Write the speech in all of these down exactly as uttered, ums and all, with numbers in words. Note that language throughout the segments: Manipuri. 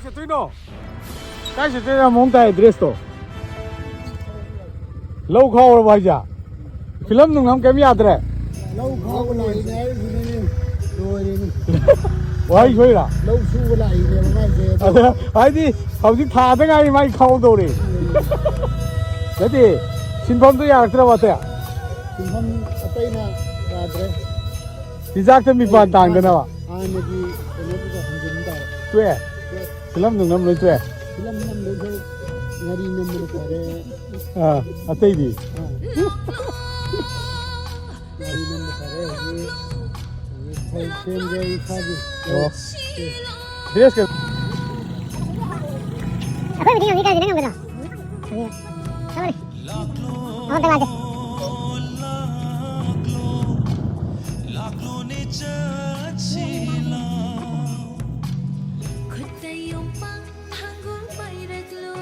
ꯆꯠꯇꯣꯏꯅꯣ? ꯀꯥꯏ ꯆꯠꯇꯣꯏꯅꯣ? ꯃꯑꯣꯡ ꯇꯥꯏ ꯗ꯭ꯔꯦꯁꯇꯣ꯫ ꯂꯧ ꯈꯥꯎꯔꯕꯣ ꯍꯥꯏꯁꯦ? ꯐꯤꯂꯝ ꯅꯨꯡꯂꯝ ꯀꯩꯝ ꯌꯥꯗ꯭ꯔꯦ? ꯂꯧ ꯈꯥꯎꯕ ꯂꯥꯛꯏꯅꯦ ꯍꯥꯏꯔꯤꯁꯤꯅꯤꯅꯦ꯫ ꯂꯣꯏꯔꯦꯅꯦ꯫ ꯋꯥꯍꯩ ꯁꯣꯏꯔꯥ? ꯂꯧ ꯁꯨꯕ ꯂꯥꯛꯏꯅꯦꯕ ꯃꯥꯏꯁꯦ꯫ ꯑꯗ ꯍꯥꯏꯗꯤ ꯍꯧꯖꯤꯛ ꯊꯥꯗ ꯉꯥꯏꯔꯤ ꯃꯥꯏ ꯈꯥꯎꯗꯧꯔꯦ꯫ ꯅꯠꯇꯦ, ꯁꯤꯟꯐꯝꯗꯣ ꯌꯥꯔꯛꯇ꯭ꯔꯕ ꯑꯇꯩ? ꯁꯤꯟꯐꯝ ꯑꯇꯩꯅ ꯌꯥꯗ꯭ꯔꯦ꯫ ꯆꯤꯟꯖꯥꯛꯇ ꯃꯤꯄꯥꯟ ꯇꯥꯡꯗꯅꯕ꯫ ꯍꯥꯟꯅꯒꯤ ꯀꯩꯅꯣꯗꯨꯗ ꯍꯟꯖꯤꯟ ꯇꯥꯔꯦ꯫ ꯇꯣꯛꯑꯦ? ꯇꯣꯛꯑꯦ꯫ ꯐꯤꯂꯝ ꯅꯨꯡꯂꯝ ꯂꯣꯏ ꯇꯣꯛꯑꯦ? ꯐꯤꯂꯝ ꯅꯝꯗꯣꯏ ꯁꯔꯨꯛ ꯉꯥꯔꯤ ꯅꯝꯕꯅ ꯐꯔꯦ꯫ ꯑꯥ, ꯑꯇꯩꯗꯤ? ꯑꯥ꯫ ꯉꯥꯔꯤ ꯅꯝꯕ ꯐꯔꯦ ꯍꯧꯖꯤꯛ꯫ ꯍꯧꯖꯤꯛ ꯐꯧ ꯁꯦꯝꯒꯦ ꯏꯁꯥꯒꯤ꯫ ꯑꯣ꯫ ꯗ꯭ꯔꯦꯁ ꯀ- ꯑꯩꯈꯣꯏꯕꯨꯗꯤ ꯉꯝꯅꯤ ꯀꯥꯏꯗꯦ, ꯅꯪ ꯉꯝꯒꯗ꯭ꯔꯣ? ꯉꯝꯅꯤ꯫ ꯆꯞ ꯃꯥꯟꯅꯩ꯫ ꯑꯃꯨꯛꯇ ꯉꯥꯏꯗꯦ꯫ ꯈꯨꯠꯇ ꯌꯣꯝꯄꯥꯛ ꯊꯥꯡꯒꯣꯜ ꯄꯥꯏꯔꯛꯂꯣ꯫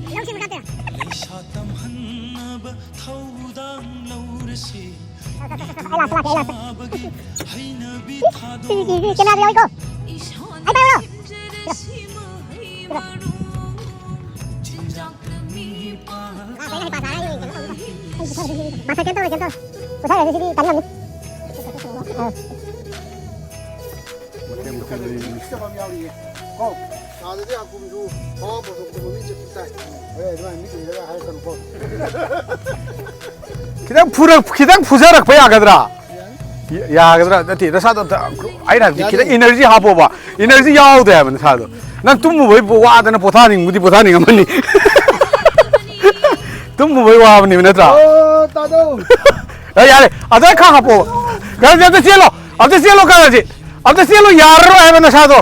ꯂꯩꯁꯥ ꯇꯝꯍꯟꯅꯕ ꯊꯧꯗꯥꯡ ꯂꯧꯔꯁꯤ꯫ ꯑꯩ ꯂꯥꯛꯀꯦ, ꯂꯥꯛꯀꯦ, ꯑꯩ ꯂꯥꯛꯀꯦ꯫ ꯁꯤ, ꯁꯤ, ꯁꯤ, ꯀꯦꯃꯦꯔꯥꯗ ꯌꯥꯎꯏꯀꯣ꯫ ꯑꯩ ꯄꯥꯏꯌꯨꯔꯣ? ꯃꯁꯛ ꯀꯩꯝ ꯇꯧꯔꯣꯏ, ꯀꯩꯝ ꯇꯧꯔꯣꯏ꯫ ꯄꯣꯊꯥꯔꯁꯤ, ꯁꯤꯗꯤ ꯇꯥꯅꯤꯡꯉꯝꯅꯤ꯫ ꯑꯥ꯫ ꯃꯈꯜ ꯃꯈꯜ ꯂꯩ꯫ ꯃꯤꯛꯁ ꯇꯧꯕ ꯑꯃ ꯌꯥꯎꯔꯤꯌꯦ꯫ ꯀꯣ, ꯑꯥꯗꯗꯤ ꯍꯥꯀꯨꯝꯁꯨ ꯄꯋꯥ ꯄꯣꯠꯊꯣꯛꯇꯕ ꯃꯤ ꯆꯠꯄ ꯇꯥꯏ꯫ ꯍꯣꯏ, ꯑꯗꯨꯃꯥꯏꯅ ꯃꯤꯠ ꯎꯏꯔꯒ ꯍꯥꯏꯔꯛꯀꯅꯨꯀꯣ꯫ ꯈꯤꯇꯪ ꯐꯨꯔꯛ-, ꯈꯤꯇꯪ ꯐꯨꯖꯔꯛꯄ ꯌꯥꯒꯗ꯭ꯔꯥ? ꯌꯥꯅꯤ꯫ ꯌꯥ-, ꯌꯥꯒꯗ꯭ꯔꯥ? ꯅꯠꯇꯦ, ꯅꯁꯥꯗꯣ ꯑꯝꯇ, ꯑꯩꯅ ꯍꯥꯏꯕꯗꯤ ꯌꯥꯅꯤ꯫ ꯈꯤꯇꯪ ꯏꯅꯔꯖꯤ ꯍꯥꯞꯄꯣꯕ꯫ ꯏꯅꯔꯖꯤ ꯌꯥꯎꯗꯦ ꯍꯥꯏꯕ ꯅꯁꯥꯗꯣ꯫ ꯅꯪ ꯇꯨꯝꯃꯨꯕꯩ ꯋꯥꯗꯅ ꯄꯣꯊꯥꯅꯤꯡꯕꯨꯗꯤ ꯄꯣꯊꯥꯅꯤꯡꯉꯝꯃꯅꯤ꯫ ꯇꯨꯝꯃꯨꯕꯩ ꯋꯥꯕꯅꯦꯕ ꯅꯠꯇ꯭ꯔꯥ? ꯑꯣ, ꯇꯥꯗꯧ꯫ ꯑꯦ, ꯌꯥꯔꯦ꯫ ꯑꯗ ꯈꯔ ꯍꯥꯞꯄꯣ꯫ ꯈꯔ ꯑꯝꯇ ꯆꯦꯜꯂꯣ꯫ ꯑꯝꯇ ꯆꯦꯜꯂꯣ ꯈꯔ ꯍꯧꯖꯤꯛ꯫ ꯑꯝꯇ ꯆꯦꯜꯂꯣ, ꯌꯥꯔꯔꯣꯏ ꯍꯥꯏꯕ ꯅꯁꯥꯗꯣ꯫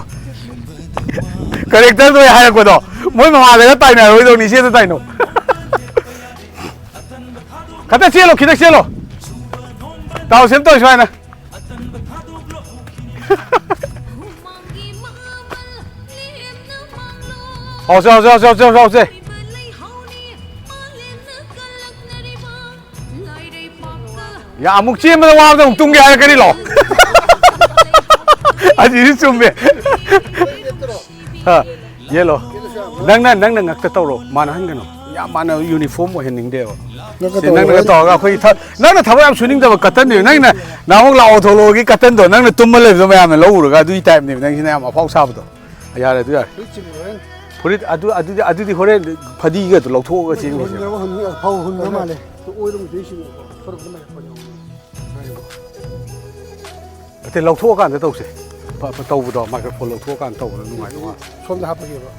ꯀꯔꯦꯛꯇꯔꯗꯣ ꯑꯩ ꯍꯥꯏꯔꯛꯄꯗꯣ꯫ ꯃꯣꯏ ꯃꯃꯥꯗꯒ ꯇꯥꯏꯅꯔꯣꯏꯗꯧꯅꯤ, ꯏꯆꯦꯗ ꯇꯥꯏꯅꯧ꯫ ꯈꯛꯇ ꯆꯦꯜꯂꯣ, ꯈꯤꯇꯪ ꯆꯦꯜꯂꯣ꯫ ꯇꯥꯎ ꯁꯦꯝ ꯇꯧ ꯁꯨꯃꯥꯏꯅ꯫ ꯍꯧꯁꯦ, ꯍꯧꯁꯦ, ꯍꯧꯁꯦ, ꯍꯧꯁꯦ, ꯍꯧꯁꯦ, ꯍꯧꯁꯦ꯫ ꯌꯥ, ꯑꯃꯨꯛ ꯆꯦꯟꯕꯗ ꯋꯥꯕꯗ ꯑꯃꯨꯛ ꯇꯨꯝꯒꯦ ꯍꯥꯏꯔꯛꯀꯅꯤ, ꯂꯥꯛꯑꯣ꯫ ꯑꯁꯤꯗꯤ ꯆꯨꯝꯃꯦ꯫ ꯑ, ꯌꯦꯠꯂꯣ꯫ ꯅꯪꯅ, ꯅꯪꯅ ꯉꯛꯇ ꯇꯧꯔꯣ, ꯃꯥꯟꯅꯍꯟꯒꯅꯨ꯫ ꯌꯥꯝ ꯃꯥꯟꯅ ꯌꯨꯅꯤꯐꯣꯔꯝ ꯑꯣꯏꯍꯟꯅꯤꯡꯗꯦꯕ꯫ ꯅꯪꯒ ꯁꯤ ꯅꯪꯅꯒ ꯇꯧꯔꯒ ꯇꯧꯔꯒ ꯑꯩꯈꯣꯏ ꯊ-, ꯅꯪꯅ ꯊꯕꯛ ꯌꯥꯝ ꯁꯨꯅꯤꯡꯗꯕ ꯀꯇꯟꯅꯦꯕ꯫ ꯅꯪꯅ ꯅꯍꯥꯟꯃꯨꯛ ꯂꯥꯛꯑꯣ ꯊꯣꯛꯂꯛꯑꯣꯒꯤ ꯀꯇꯟꯗꯣ ꯅꯪꯅ ꯇꯨꯝꯃ ꯂꯩꯕꯗꯣ ꯃꯌꯥꯝꯅ ꯂꯧꯔꯨꯔꯒ ꯑꯗꯨꯒꯤ ꯇꯥꯏꯞꯅꯦꯕ ꯅꯪꯁꯤꯅ ꯌꯥꯝ ꯑꯐꯥꯎ ꯁꯥꯕꯗꯣ꯫ ꯌꯥꯔꯦ, ꯑꯗꯨ ꯌꯥꯔꯦ꯫ ꯐꯨꯔꯤꯠ ꯆꯤꯡꯉꯨꯔꯣꯏ꯫ ꯐꯨꯔꯤꯠ ꯑꯗꯨ, ꯑꯗꯨꯗꯤ, ꯑꯗꯨꯗꯤ ꯍꯣꯔꯦꯟ ꯐꯗꯤꯒꯗꯣ ꯂꯧꯊꯣꯛꯑꯒ ꯆꯦꯟꯈ꯭ꯔꯁꯦ꯫ ꯍꯨꯟꯈ꯭ꯔꯕ ꯍꯨꯟ-, ꯐꯧ ꯍꯨꯟꯕ ꯃꯥꯜꯂꯦ꯫ ꯑꯣꯏꯔꯣꯝꯗꯩ ꯆꯤꯡꯉꯨꯀꯣ꯫ ꯁꯣꯔꯣꯛꯇ ꯃꯌꯥꯝ ꯄꯜꯂꯦ꯫ ꯅꯠꯇꯦ, ꯂꯧꯊꯣꯛꯑꯀꯥꯟꯗ ꯇꯧꯁꯦ꯫ ꯐ-, ꯐ-, ꯇꯧꯕꯗꯣ, ꯃꯥꯏꯀ꯭ꯔꯣꯐꯣꯟ ꯂꯧꯊꯣꯛꯑꯀꯥꯟꯗ ꯇꯧꯕꯅ ꯅꯨꯡꯉꯥꯏꯗꯧ ꯃꯥꯜꯂꯦ꯫ ꯁꯣꯝꯗ ꯍꯥꯞꯄꯒꯦꯕ꯫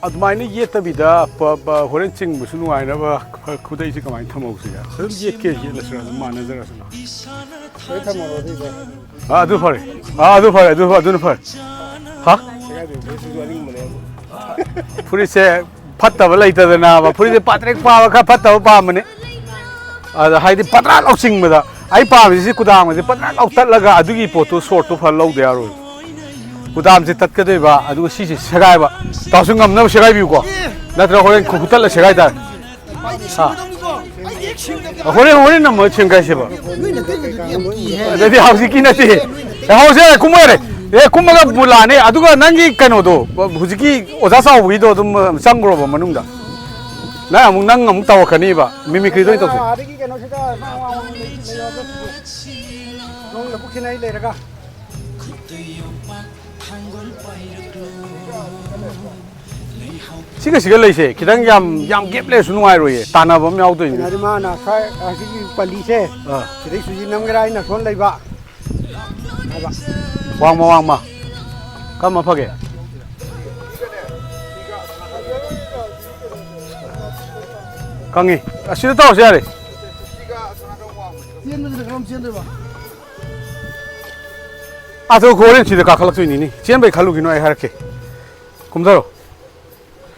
ꯑꯗꯨꯃꯥꯏꯅ ꯌꯦꯠꯇꯕꯤꯗ ꯄ-, ꯄ-, ꯍꯣꯔꯦꯟ ꯆꯤꯡꯕꯁꯨ ꯅꯨꯡꯉꯥꯏꯅꯕ ꯈ-, ꯈꯨꯗꯩꯁꯦ ꯀꯃꯥꯏꯅ ꯊꯝꯍꯧꯁꯤꯒꯦ? ꯑꯗꯨꯝ ꯌꯦꯠꯀꯦ, ꯌꯦꯠꯂꯁꯤꯔ, ꯑꯗꯨꯝ ꯃꯥꯟꯅꯖꯔꯁꯅꯨ꯫ ꯂꯣꯏ ꯊꯝꯃꯔꯣ ꯑꯗꯨꯏꯗꯣ꯫ ꯑꯥ, ꯑꯗꯨ ꯐꯔꯦ꯫ ꯑꯥ, ꯑꯗꯨ ꯐꯔꯦ, ꯑꯗꯨ ꯐ-, ꯑꯗꯨꯅ ꯐꯔꯦ꯫ ꯍꯥ? ꯁꯦꯒꯥꯏꯗꯣꯏ ꯐꯨꯔꯤꯠꯁꯤꯁꯨ ꯑꯅꯤꯡꯕꯅꯦ꯫ ꯐꯨꯔꯤꯠꯁꯦ ꯐꯠꯇꯕ ꯂꯩꯇꯗꯅꯕ, ꯐꯨꯔꯤꯠꯁꯦ ꯄꯥꯇ꯭ꯔꯤꯛ ꯄꯥꯕ ꯈꯔ ꯐꯠꯇꯕ ꯄꯥꯝꯕꯅꯤ꯫ ꯑꯗ ꯍꯥꯏꯗꯤ ꯄꯇ꯭ꯔꯥ ꯂꯥꯎ ꯆꯤꯡꯕꯗ, ꯑꯩ ꯄꯥꯝꯃꯤꯁꯤ ꯀꯨꯗꯥꯝꯒꯁꯦ ꯄꯇ꯭ꯔꯥ ꯂꯥꯎ ꯇꯠꯂꯒ ꯑꯗꯨꯒꯤ ꯄꯣꯠꯇꯨ ꯁꯣꯔꯠꯇꯨ ꯐꯔ ꯂꯧꯗ ꯌꯥꯔꯣꯏ꯫ ꯀꯨꯗꯥꯝꯁꯦ ꯇꯠꯀꯗꯣꯏꯕ, ꯑꯗꯨꯒ ꯁꯤꯁꯦ ꯁꯦꯒꯥꯏꯕ꯫ ꯇꯥꯎꯁꯨ ꯉꯝꯅꯕ ꯁꯦꯒꯥꯏꯕꯤꯌꯨꯀꯣ, ꯅꯠꯇ꯭ꯔ ꯍꯣꯔꯦꯟ ꯈꯨ-, ꯈꯨꯇꯠꯂ ꯁꯦꯒꯥꯏ ꯇꯥꯔꯦ꯫ ꯑꯥ꯫ ꯍꯣꯔꯦꯟ, ꯍꯣꯔꯦꯟ ꯑꯃꯨꯛ ꯁꯦꯝꯒꯥꯏꯁꯦꯕ꯫ ꯑꯗꯨꯗꯤ ꯍꯧꯖꯤꯛꯀꯤ ꯅꯠꯇꯦ꯫ ꯑꯦ, ꯍꯧꯖꯤꯛ ꯀꯨꯝꯃꯔꯦ꯫ ꯑꯦ, ꯀꯨꯝꯃꯒ ꯕꯨꯂꯥꯅꯤ꯫ ꯑꯗꯨꯒ ꯅꯪꯒꯤ ꯀꯩꯅꯣꯗꯣ, ꯍꯧꯖꯤꯛꯀꯤ ꯑꯣꯖꯥ ꯆꯥꯎꯕꯒꯤꯗꯣ ꯑꯗꯨꯝ ꯆꯪꯈ꯭ꯔꯣꯕ ꯃꯅꯨꯡꯗ꯫ ꯅꯪ ꯑꯃꯨꯛ, ꯅꯪ ꯑꯃꯨꯛ ꯇꯧꯔꯛꯀꯅꯤꯕ꯫ ꯃꯤꯃꯤꯀ꯭ꯔꯤꯗ ꯑꯣꯏꯅ ꯇꯧꯁꯦ꯫ ꯑꯥꯗꯒꯤ ꯀꯩꯅꯣꯁꯤꯗ ꯅꯣꯡ ꯂꯧꯕꯨꯛꯁꯤꯅ ꯑꯩ ꯂꯩꯔꯒ꯫ ꯁꯤꯒ ꯁꯤꯒ ꯂꯩꯁꯦ ꯈꯤꯇꯪ ꯌꯥꯝ, ꯌꯥꯝ ꯒꯦꯞ ꯂꯩꯔꯁꯨ ꯅꯨꯡꯉꯥꯏꯔꯣꯏꯌꯦ, ꯇꯥꯟꯅꯕ ꯑꯃ ꯌꯥꯎꯗꯣꯏꯅꯤ꯫ ꯀꯩꯅꯣꯗꯤ ꯃꯥꯅ ꯁ꯭ꯋꯥꯏ, ꯑꯁꯤꯒꯤ ꯄꯜꯂꯤꯁꯦ, ꯑꯥ꯫ ꯁꯤꯗꯩ ꯁꯨꯖꯤ ꯅꯝꯒꯦꯔꯥ ꯍꯥꯏꯅ ꯁꯣꯝ ꯂꯩꯕ ꯍꯥꯏꯕ꯫ ꯋꯥꯡꯃ, ꯋꯥꯡꯃ꯫ ꯀꯔꯝꯕ ꯐꯒꯦ? ꯈꯪꯉꯤ꯫ ꯑꯁꯤꯗ ꯇꯧꯔꯁꯨ ꯌꯥꯔꯦ꯫ ꯆꯦꯟꯕꯁꯤꯅ ꯀꯔꯝ ꯆꯦꯟꯗꯣꯏꯕ? ꯑꯗꯣ ꯍꯣꯔꯦꯟ ꯁꯤꯗ ꯀꯥꯈꯠꯂꯛꯇꯣꯏꯅꯤꯅꯦ꯫ ꯆꯦꯟꯕꯩ ꯈꯜꯂꯨꯈꯤꯅꯨ, ꯑꯩ ꯍꯥꯏꯔꯛꯀꯦ꯫ ꯀꯨꯝꯊꯔꯣ꯫